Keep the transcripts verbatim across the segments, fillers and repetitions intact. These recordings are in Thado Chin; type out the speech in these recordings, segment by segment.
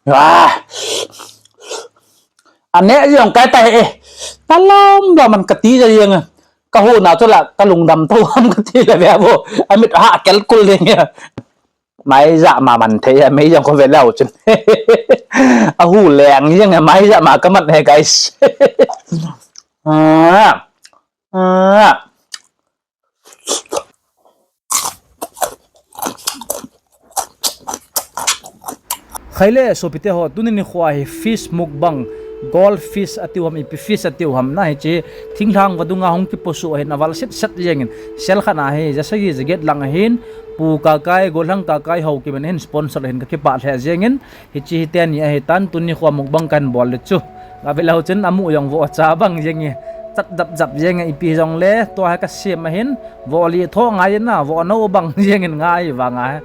Ah. Ane jong kai tai e. Kalom ba man kati ja jeng. Kahuna chu la kalungdam tho ham kati le ve vo. Amit ha kel kul ding ya. Mai ja ma man thei ya, mai jong ko ve lau chun. Ahu leng jeng mai ja ma kamat he, guys. Ah. Ah. Khaile sopite ho, tuni nikho hi fish mukbang, gold fish atiu ham, ipi fish atiu ham na, hiche thinglhang vadunga hung kiposuh ahin, aval set set jengin, sel khat na hi ja sagi ja get lang ahin, Pu Kakai, Golhang Kakai Haokip in ahin sponsor ahin, kakipah lheh jengin, hiche hi teni ahitan, tuni nikho mukbang kahin bol le chu. Gave leu chun amu jong vo cha bang jeng e, chat jap jap jeng e, ipi jongle, tua hi kasem ahin, vo li tho ngai na, vo no bang jengin ngai vang a,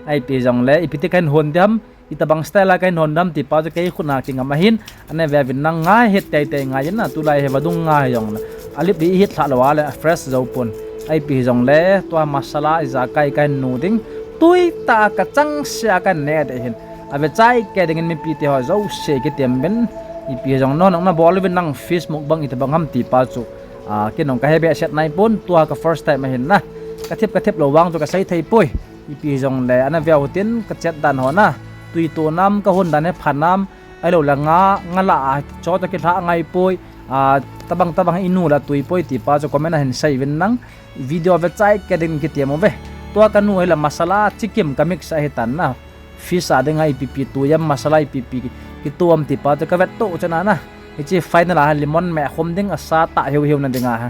ipi jongle, ipi ti kahin hon ding ham, itabang style a kahin hon ding ham ti pa chu kei khut na kingam ahin, ane ve vin nang ngai het tei tei ngai na, tulai hi vadung ngai jongle, alip di hit lha lou a le, fresh jou pon, ipi jongle, tua masala ija kai kahin nu ding, tui ta kachang sia kahin ne ding ahin. Ave chai kei dingin mipi te ho jouse kitem uvin, ipi jong nang nabol uvin nang fish mukbang itabang ham ti pa chu. Ah, kei nong kahe behseh nai pon, tua ka first time ahin na. Kathep kathep lou vang chu kasei thei poi. Ipi jongle, ana ve u tin kachet dan ho na. Tui to nam kahon dan he pha nam. Ahilou le nga, nga la a, cho to kilha ngai poi. Ah, tabang tabang inu la tui poi ti pa chu comment ahin sei uvin nang. Video ve chai kei ding kitem uve. Tua kanu hi la masala chikim ka mix ahitan na. Fish a dinga ipi pi tui ham masala ipi pi kitu ham ti pa chu kavet to chana na. Hiche final a lemon me khom ding asa ta hiu hiu na dinga ha.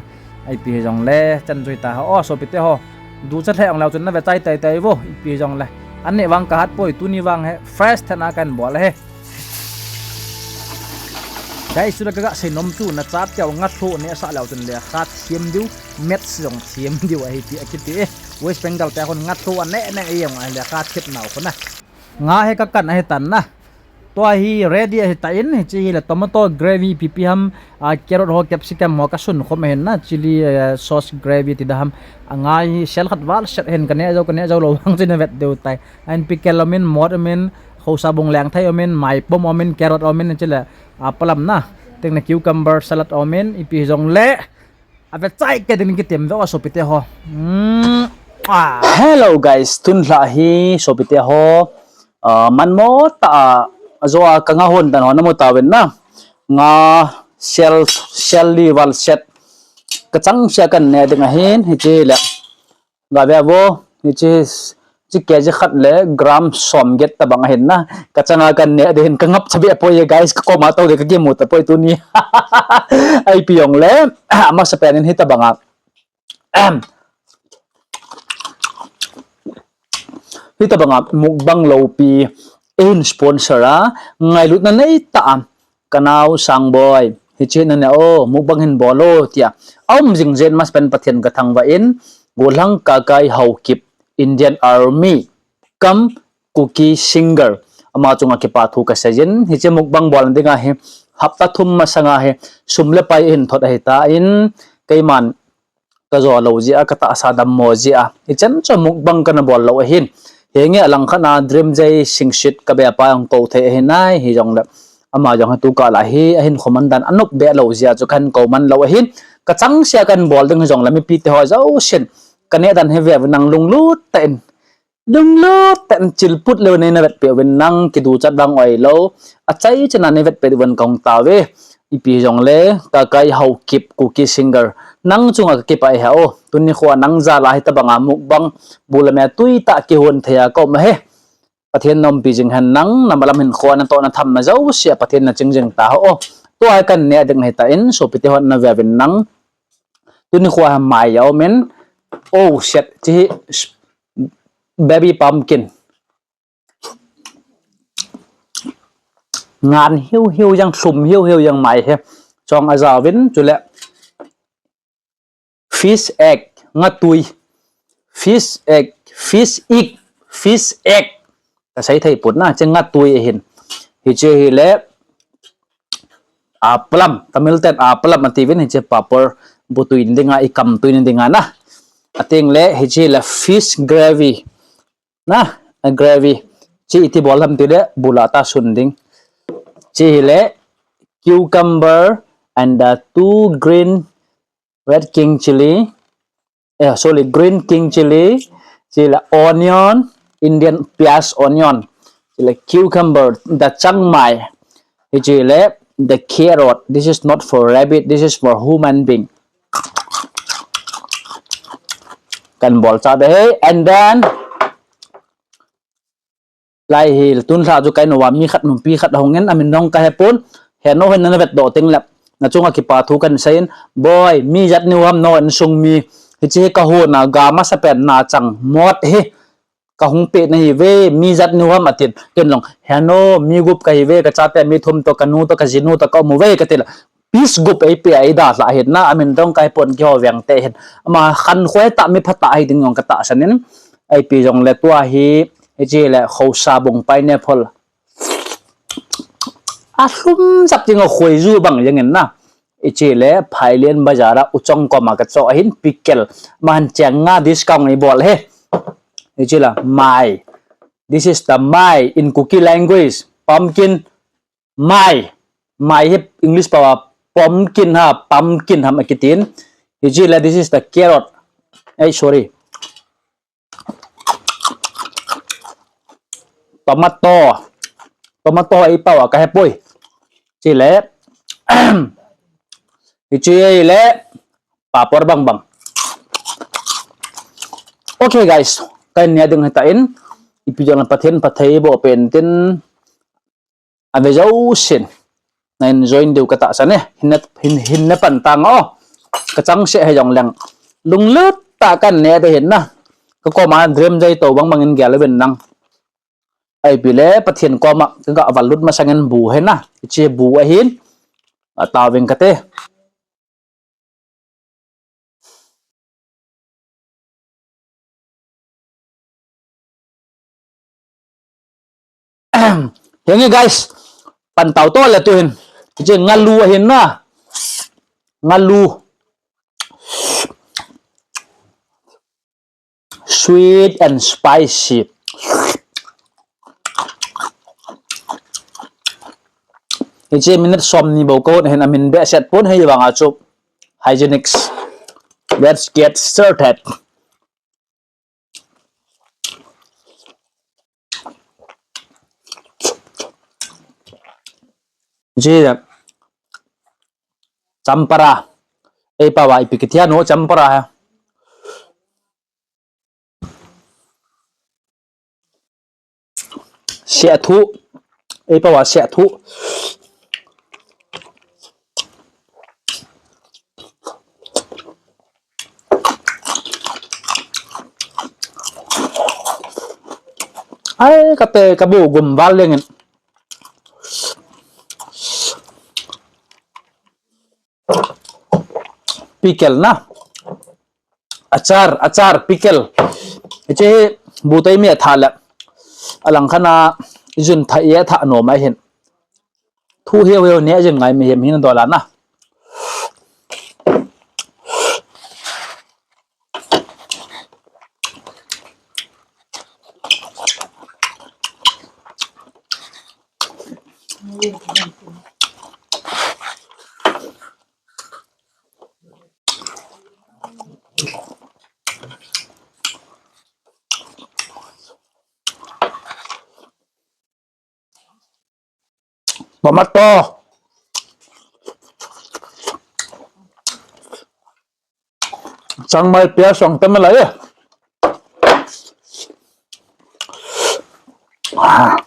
Ipi jongle chan jui ta ha. O sopite ho. Ducha lheh ong leu chun nave chai tai tai vo. Ipi jongle. Ani vang kahat poi tuni vang hi. Fresh thana kahin bol ahi. Guys, chule kaga sei nom chu nachate ho nga lho neh sah leu chun lekha thiam diu, maths jong thiam diu ahi ti akiti e. West Bengal te hon nga lho aneh neh jong ahi lekha thep nau khu na. Nga hi kakan ahitan na. Tua hi ready ahitan, hiche hi le tomato gravy ipi pi ham, ah, carrot ho, capsicum ho kasun khom ahin na, chili, eh, sauce gravy ti da ham. Nga hi sel khat val set ahin kaneh jou, kaneh jou lou vang chu navet diu tai. Ahin pickle aumin, mot aumin, khosa bung lengthei aumin, maipom aumin, carrot aumin, chule, ah, apple am na. Teng le cucumber salad aumin, ipi jongle. Ave chai kei ding kitem uve o sopite ho. Mm. Ah. Hello guys, tun lha hi sopite ho. Ah, manmo ta a, ajo a ka nga hon dan ho namu tauvin na. Nga sel, sel li val set. Kachang sia kahin ne ding ahin, hiche le. Gave vo, hiche, hiche kg khat le gram som get tabang ahin na. Kachanga kahin ne ding hin kangap cha be poi e guys, kakoma tou ding kakimu tapoi tuni. Ipi jongle, amasapen in hitabanga. Hitabanga mukbang loupi, eihin sponsor a, ngailutna neitah a. Kanao Sangboi, hiche nane o, mukbang hin bol o, tia. Aum jing jeng masapen Pathen kathangvah in, Golhang Kakai Haokip, Indian Army, cum Kuki singer. Ama chunga kipa thu kasei jin, hiche mukbang bol dinga hi, hapta thum masanga hi, sum le pai hin thot ahitan, keiman, kajo lou jeh a, katahsa dammo jeh a. Hichan chu mukbang kana bol lou ahin. Henge alangkhat a Dream Jai Singsit kabepa jong kou thei ahi nai, hijongle. Ama jong hi tukal a hi, ahin khoman dan anop be lou jeh a chu kahin kou man lou ahin. Kachang sia kahin bol ding hijongle mipi te ho jousen. Kaneh dan hi ve uvin nang lunglut tah in. Lunglut tah in chilput leu nei navetpeh uvin nang kiduchat vang oilou. Achai chana nei vetpeh uvin kahung tauve. Ipi jongle, Kakai Haokip Kuki singer. Nang chunga kakipah e ha o. Tuni nikho nang jal a hitabanga mukbang bu le me tui tah kihon thei a kaum ahi. Pathen naumpi jing hen nang, namalam hinkho natoh natham na jouse a Pathen naching jing ta ho o. Tua hi kahin ne ding ahitan, sopite hon nave uvin nang. Tuni nikho hi mai aumin, oh shit, hiche hi baby pumpkin. Ngan hiu hiu jeng, lhum hiu hiu jeng mai hi. Chong ajaovin, chule fish egg, nga tui. Fish egg, fish egg, fish egg. Kasei thei pon na, hiche nga tui ahin. Hiche hi le, apple am, Tamil ten apple am atiuvin, hiche papad bu tui na dinga, ikam tui na dinga na. Ateng le, hiche le fish gravy. Na, gravy. Hiche iti bol ham tile, bu la ta sun ding. Chile, cucumber and the two green red king chili. Eh, sorry, green king chili. Chile, onion, Indian pias onion. Chile, cucumber, the changmai. Chile, the carrot. This is not for rabbit, this is for human being. Kan bol cha de he, and then lai hi tun lha chu kai nova mi khat numpi khat hong in amin dong ka hepon, heno hin na vet doh ting lep. Na chunga kipa thu kan seiyin, boy, mi jat niu ham no insung mi, hichi hi ka hona ga masa pen na chang mot hi, ka hung pe na hi ve, mi jat niu ham atin, ken long, heno, mi gup ka hi ve, ka chate mi thum to, ka nu to, ka jinu to, ka mu ve ka tila. Peace group ei pe a ei dalha hin na, amin dong kai pon kiho veng te hin. Ama khan khoi ta mi pha ta hi ding jong ka tahsan in. Ei pi jong le tua hi, hichi le khosa bung pineapple. A hlum jap ding a khoi ju bang jeng in na. Hichi le Phailian bazar a u chong koma ka cho hin pickle. Ma han cheng nga discount ei bol he. Hichi la mai. This is the mai in Kuki language. Pumpkin. Mai. Mai hi English pao a pumpkin ha, pumpkin ham akitin. Hichi le, this is the carrot. Hey, sorry. Tomato. Tomato ei pao a ka hepoi. Chile. Hichi le. Papor bang bang. Okay guys. Kan nia ding hita in. Ipi jong Pathen phatthei boh pen tin. Ave jousen na enjoy diu ka tahsan e. Hinna, hin, hinna pan tang o. Ka chang se he jong leng. Lunglut ta kan ne de hinna. Ka koma dream jai to bang bang in gel ven nang. Ei pi le Pathen koma ka ga valut masang in bu he na. Hichi bu ahin. Atao veng kate. Henge guys, pan tao to le tu hin. Hichi ngalu ahin na. Ngalu. Sweet and spicy. Hichi minute som ni bou ko hin amin behseh pon hei vang a chu hygienics. Let's get started. Hichi champara. Ei pao a ipi kiti ham no champara ha. Sia thu. Ei pao a sia thu. Ai, kate ka bu gum val leng in. Pickle na. Achar, achar, pickle. Hichi hi bu tei mi atha le. Alang khat a ijun tha i atha nom ahin. Thu hiu hiu ne jin ngai mi hem hin dola na. Tomato. Changmai pias song tama lai e. Ah.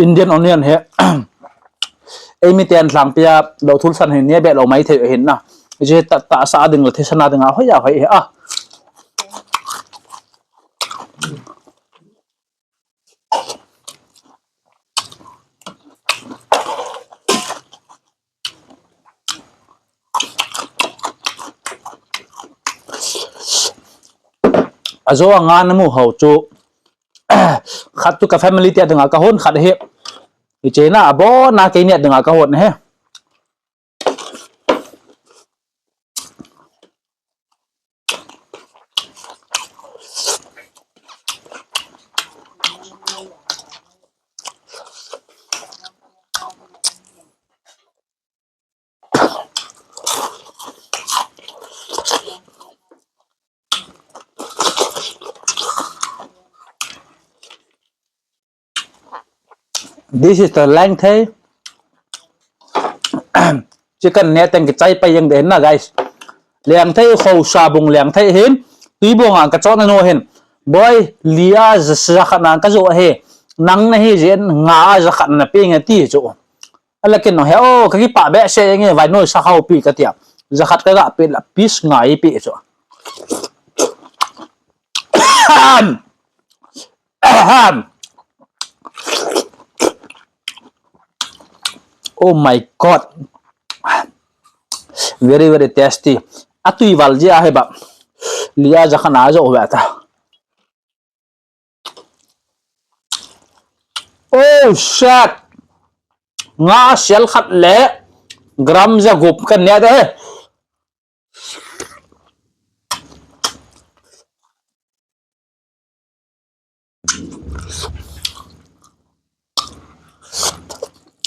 Indian onion hi. Ei miten lhangpia lou thul san hin ne be lou mai thei hin na. Hichi ta, tahsa ding le thisan a ding a hoi a hoi hi a. Ajo anga namu ho chu, khat chu ka family te dinga kahon khat hi. Hichi na abon a keini dinga kahon hi. This is the Langthei. Chicken ne teng kichai pai jeng de na, guys. Langthei kho sabung Langthei hin. Tui bong ang kachon na no hin. Boy, lia za, za khat na kajo he. Nang nahi jin nga za khat na pi nge ti chu. Ala kin no he, oh, ka kipah behseh nge, vai noi sa hau pi ka tia. Za khat ka ga pi la, piece nga i pi chu. Ahem. Ahem. Oh my God. Very, very tasty. Atui val ji a he ba. Lia za khat na jo ve ta. Oh, shit! Nga sel khat le gram za gup ka ne de.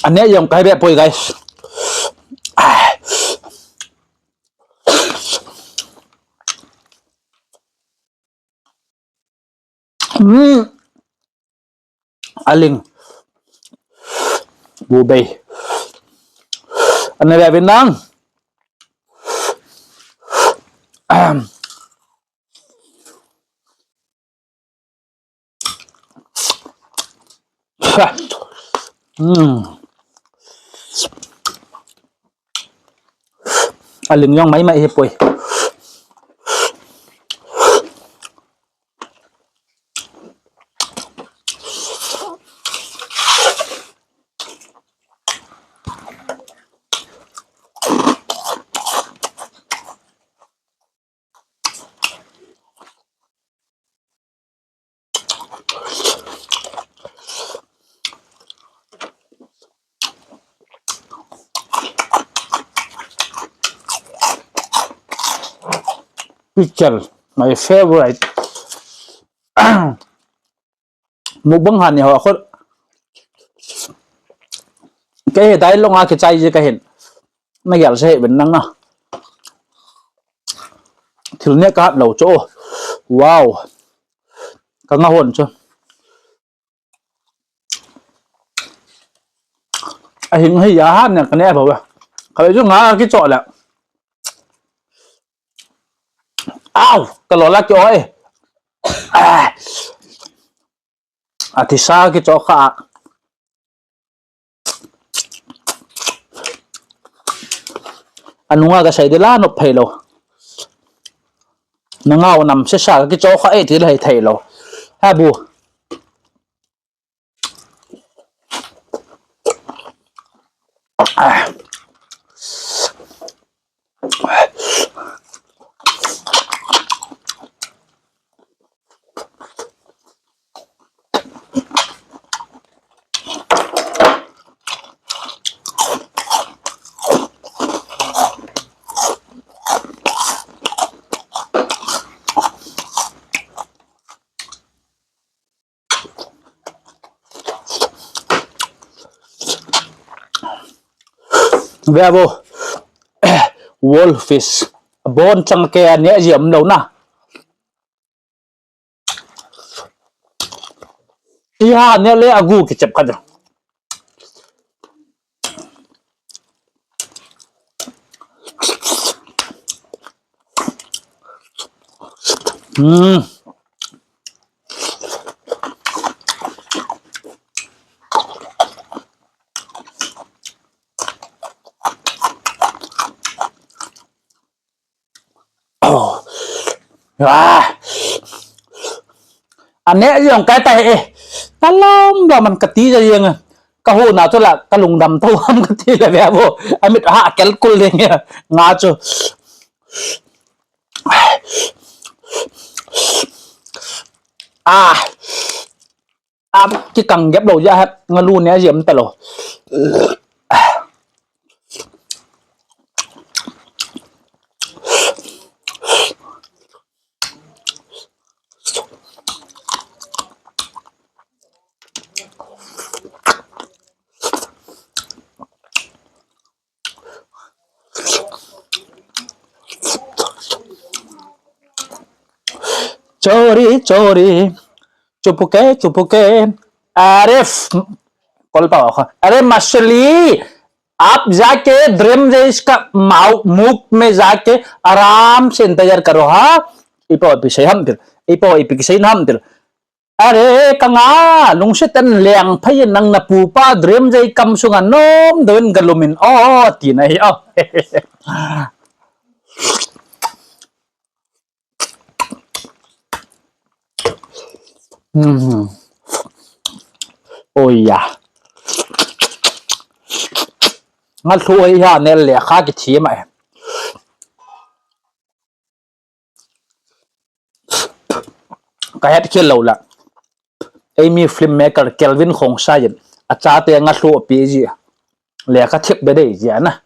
Ane jong kai be poi, guys. Hmm. Aling. Bu bei. Ane be bin nang. Ahem. Hmm. Aling jong mai mai hi poi. Pickle, my favorite. Mukbang han ni ho khut. Kei he dai long a kichai ji ka hin. Na gel se ben nang na. Thil ne ka hat lo chu. Wow. Ka nga hon chu. Ahing hi ya han ne ka ne ba. Ka le chu nga kicho le. Au, ka lo la ki oi. Ah. Athisa kicho kha. Anunga ka sei de la nop phei lo. Na ngau nam se sa kicho kha e ti la hei thei lo. Ha bu. Ah. Ve vo. Wolfish. Bon chang ke a ne ji um lo na. Iha ne le agu kichep kha. Hmm. Oh. Ah. Ane jong kai tai e. Ka lom ba man ka ti ja jeng. Ka hu na chu la ka lungdam to ham ka ti le ve vo. Amit ha kel kul le nge. Nga chu. Ah. Am, kikang gep lo ja ha, nga lu ne a jiem ta lo. Chori, chori. Chupuke, chupuke. Arif. Kol pa kho. अरे मछली, आप जाके ड्रम जैस का माउ-, मुख में जाके आराम से इंतजार करो, हाँ? Ipo ipi sei ham til. Ipo ipi kisei ham til. Are, kanga, lungset in leng phai nang na pupa drum jai kam sunga nom doin galumin. O, ti na hi, o. Hmm. Oh, yeah. Nga thu ai ha ne le kha ki thi mai. Ka het khel lo la. Eimi filmmaker Kelvin Khongsai in achate nga thu api ji. Le ka thip be dei ji ana.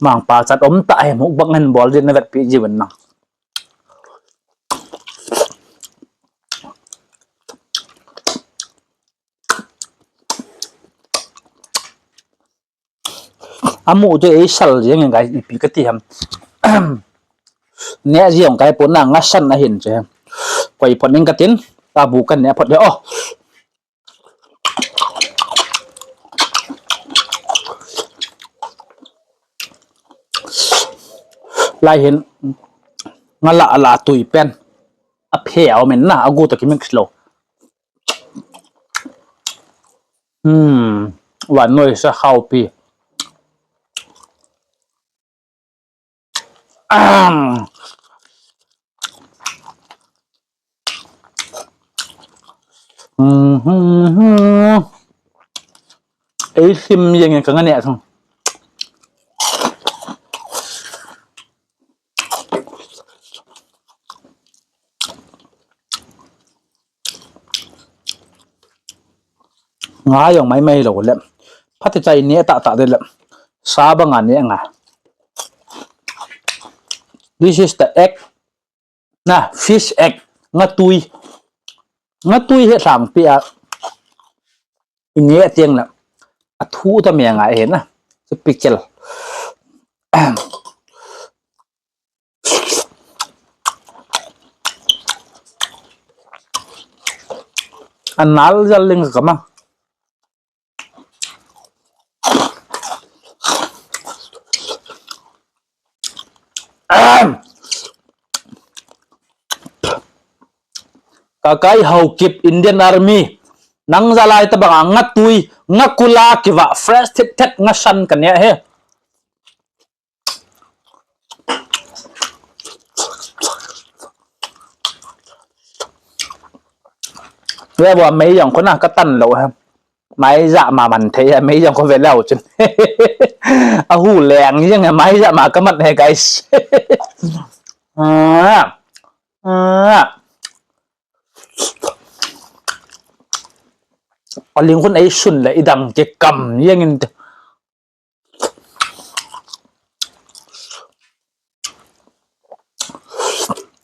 Mangpa chat om ta he mukbang hin bol ji na vet pi ji ven nang. Amu chu ei sal jeng in guys, ipi kati ham. Ne jeng kai pon na nga san ahin che. Koi pon ning katin, ta bu kan ne phot de o. Lai hin nga la la tui pen. A phe au men na, a gu to ki mix lo. Hmm, vannoi sa khaupi. Ahem. Mhm. Ei sim jeng in ka nga ne thung. Nga jong mai mai lo le. Phate chai ne ta ta de le. Sa banga ne nga. This is the egg. Na, fish egg. Nga tui. Nga tui he thang pi a. I ne tiang le. A thu ta me nga he na. Chu pickle. Anal jal ling ka ma. Ahem. Kakai Haokip Indian Army. Nang jalai ta banga nga tui, nga kula kiva, fresh thet thet nga san ka ne he. Ve bo mei jong khona ka tan lo ha. Mai ja ma man thei ha, mei jong kho ve leu chun. A hu leng jeng ha, mai ja ma ka man he, guys. Ah. Ah. A ling khun ei sun le i dang ke kam jeng in.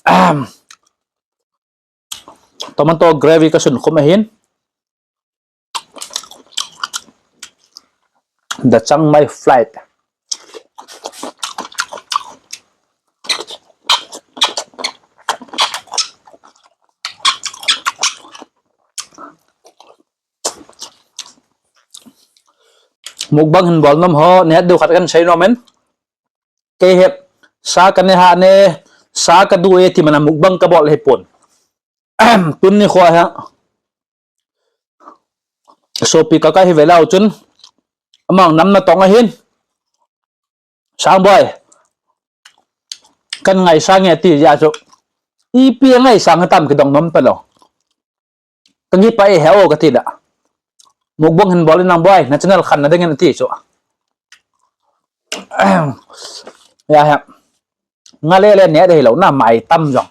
Ahem. Tomato gravy ka sun khum ahin. The Chiang Mai flight. Mukbang hin bol nom ho, ne deu khat kan sei nom in. Kei he, sa ka ne ha ne, sa ka du e ti mana mukbang ka bol he pon. Tun ni kho ha. Sopi ka ka hi ve leu chun. Amang nam na tong ahin. Sang boi. Kan ngaisang e ti ja chu. Ipi ngaisang tam kidong nom ta lo. Ka ngi pa e he o ka ti da. Mukbang hin bol in nang boi, na channel khan na ding in ti chu. Ya he. Nga le le ne de lo na mai tam jong.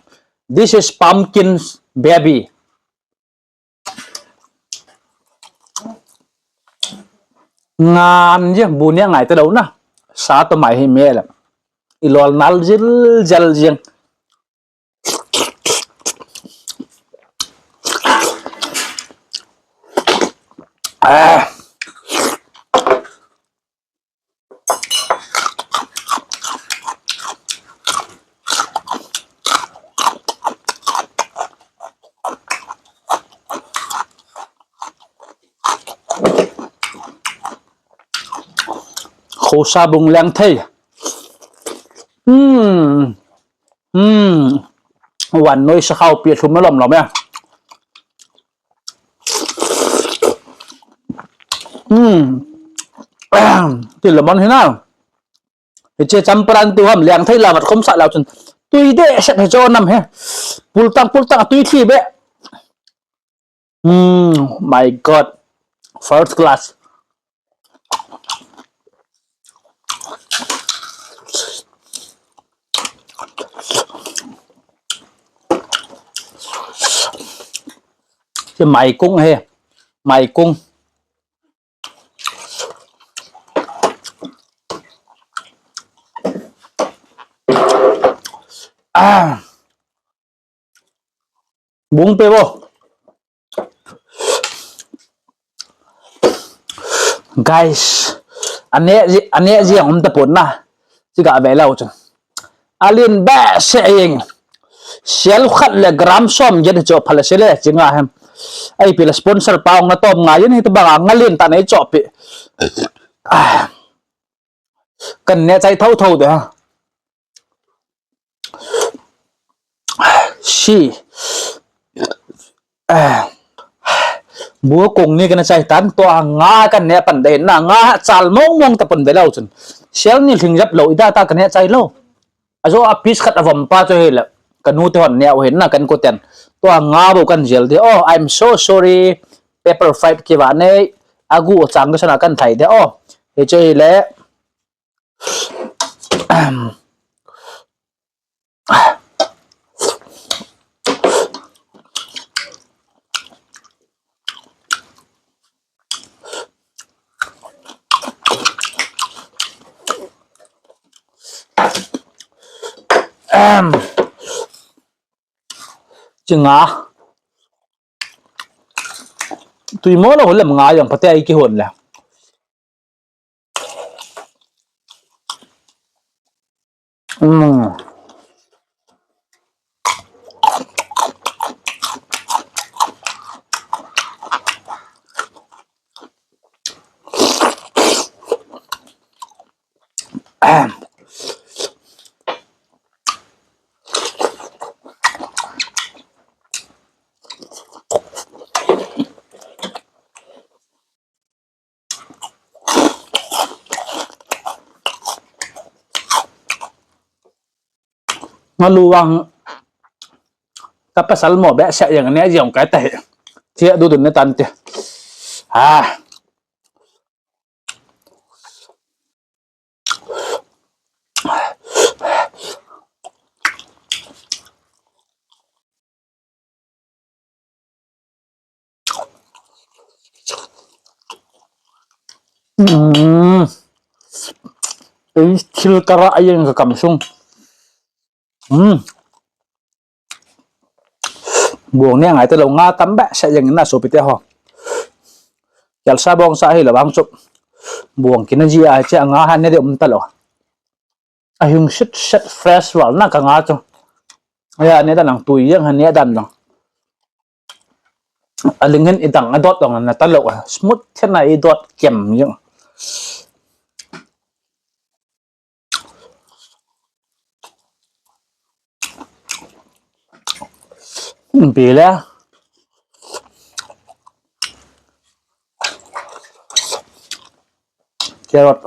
This is pumpkin baby. Ngan je bu ne ngai ta lo na. Sa to mai hi me le. I lol nal jil jal jing. Ah. Khosa bung leng thei. Hmm. Hmm. Wan noi sa khao pi thum lom lom ya. Hmm. Ti lemon hi na. Hiche champaran tu ham leng thei la mat khom sa lau chun. Tui de set he cho nam he. Pultang pultang tui thi be. Mm, my God. First class. Hiche maikung he. Maikung. Ah. Bung pe bo. Guys, ane ji, ane ji ang um ta pon na. Chi ga ve lau chu. Alin behseh jeng. Sel khat le gram som jet chu phala sele chi nga hem. Ai pi la sponsor pa ong na tom nga yin hi ta banga ngalin ta nei chopi. Ah. Kan ne chai thau thau de ha. Si. Ah. Bua kong ni kana chai tan to nga kan ne pan de na nga chal mong mong ta pan de lau chun. Sel ni hling jap lo ida ta kan ne chai lo. Ajo a piece khat avom pa chu hi le. Kanu te hon ne u hin na kan ko ten. To nga bo kan jel de. Oh, I'm so sorry. Pepper fried ki va nei. Agu o chang ka sana kan thai de. Oh. Hi chu hi le. Chinga. Tui mo lo hol le nga jong pate ai kihon le. Mm. Nga lu vang ka pasal mo behseh jeng ne jong kai ta hi. Thia du du ne tan te. Ha. Mm. Ei thil kara a jeng ka kam sung. Mm. Buang ne ngai ta lo nga tam behseh jeng na sopi te ho. Jalsa bong sa hi lo bang chup. Buang kina ji a che nga ha ne de um ta lo. Ahung set set fresh val na ka nga chu. Aya ne dan lang tui jeng ha ne dan lang. Aling hin idang adot dong na ta lo a. Smooth thena idot kem jeng. Pile. Carrot.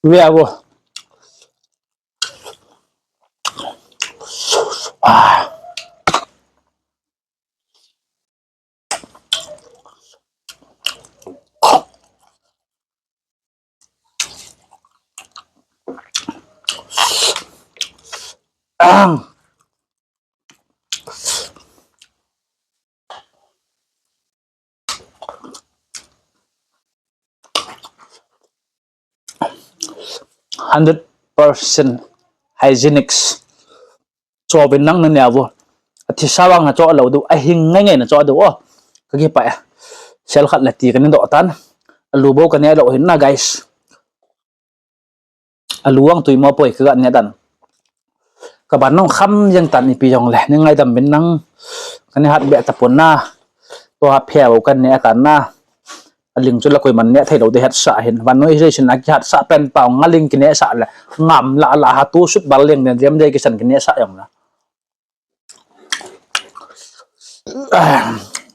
Ve avo. Ah. Hundred percent hygienics. Cho bin nang na ne avo. Athi sa vang na cho lo du. Ahing ngai ngai na cho du. Oh. Ka ki pa. Sel khat la ti ka ne do tan. Alu bo ka ne lo hin na, guys. Alu ang tui mo poi ka ga ne dan. Ka ban nong kham jeng tan ipi jong le. Ni ngai dam bin nang. Kana hat beh tapon na. Tua phe bou kana ne atan na. Aling chu la koiman ne thei lou de, hetsah hin. Vannoi hi seisin a kihatsah pen pau nga ling kine sah le. Ngam la la ha tu sut bal leng den jam jai kisan kine sah jong la.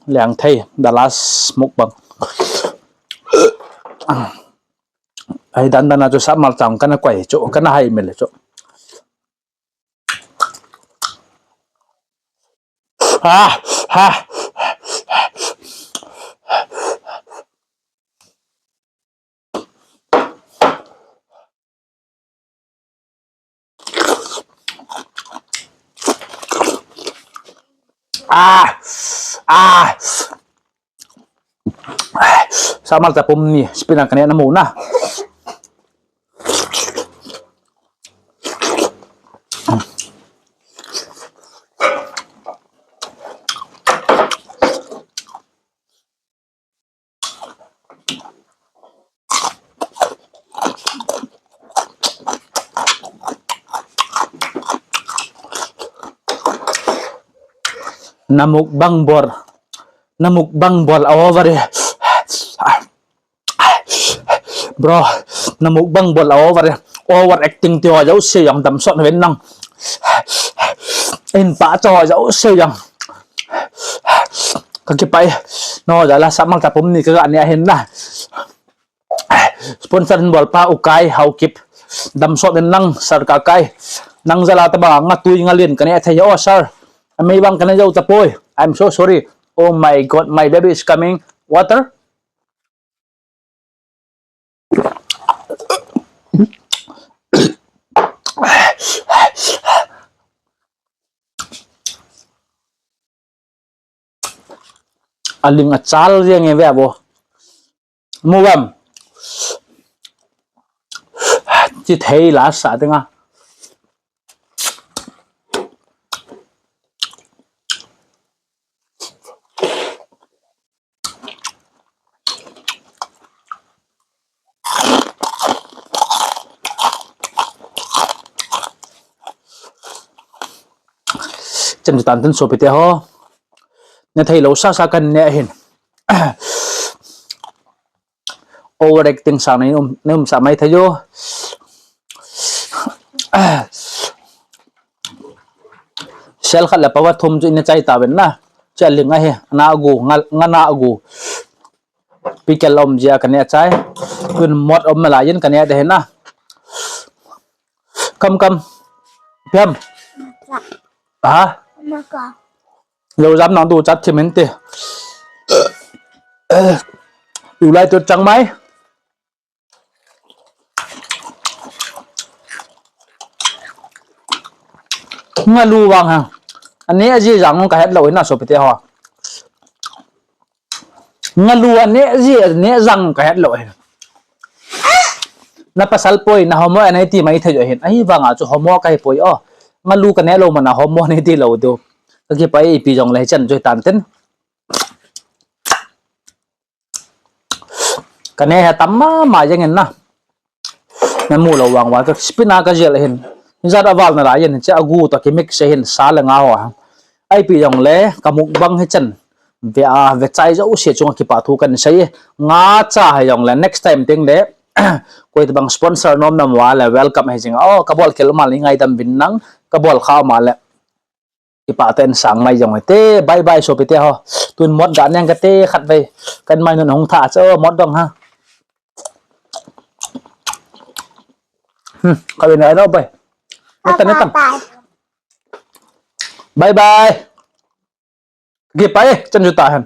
Leng thei, the last mukbang. Ai dan dan a chu samal chang kana koi chu, kana hai mel chu. Ah, ah. Ah, ah. Samal chapum ni, spinach kana mu na. Na mukbang bol. Na mukbang bol over e. Bro, na mukbang bol over e. Over acting ti ho jouse jong damsot uvin lang. In pa cho ho jouse jong. Ka kipah e. No, jala samal chapum ni ka ga ne ahin na. Sponsor in bol pa u Kai Haokip. Damsot in lang sir ka Kai. Nang jala taba nga tui nga lien kana thei o sir. Amei bang kana jou tapoi. I'm so sorry. Oh my God, my baby is coming. Water? Aling achal jeng e ve abo. Mu vem. Chi thei la sa dinga. Chem chu tan tin sopite ho. Ne thei lou sasa kana ne ahin. Over acting sang nei um, nei um sa mai thei jo. Sel khat le power thum chu ina chai ta ven na. Cha ling ahi, na gu, nga, nga na gu. Pikel um jia kana chai. Kun mot um la yin kana de na. Kam kam. Piam. Ha? Maka. Lo jam nang tu chat thim hin ti. Tu lai tu chang mai. Nga lu vang ha. Ani aji jang ka het lo ina sopite ho. Nga lu ane ji ane jang ka het lo hin. Na pasal poi, na homo ane ti mai thei jo hin. Ahi vanga chu homo ka hi poi o. Nga lu ka ne lo mana homo ne ti lo do. Ka kipah e ipi jong le chan chu tan tin. Ka ne ha tam mama jeng in na. Na mu lo vang va ka spina ka jel hin. Jat aval na la yen che agu to ki mix se hin sa le nga ho ha. Ipi jong le ka mukbang hi chan. Ve a, ve chai jouse chunga kipah thu kana sei. Nga cha hi jong le next time teng le. Koi tabang sponsor nom na mo le welcome hi jing. Oh, ka bol khel ma le ngaidam vin nang, ka bol kha ma le. Kipah tah in sang mai jong te, bye bye sopite ho. Tun mot ga neng kate khat vei. Kan mai nun hung tha cho mot dong ha. Hmm, ka ve na no bye. Netan, netan. Bye bye. Kipah e, chan chu ta hen.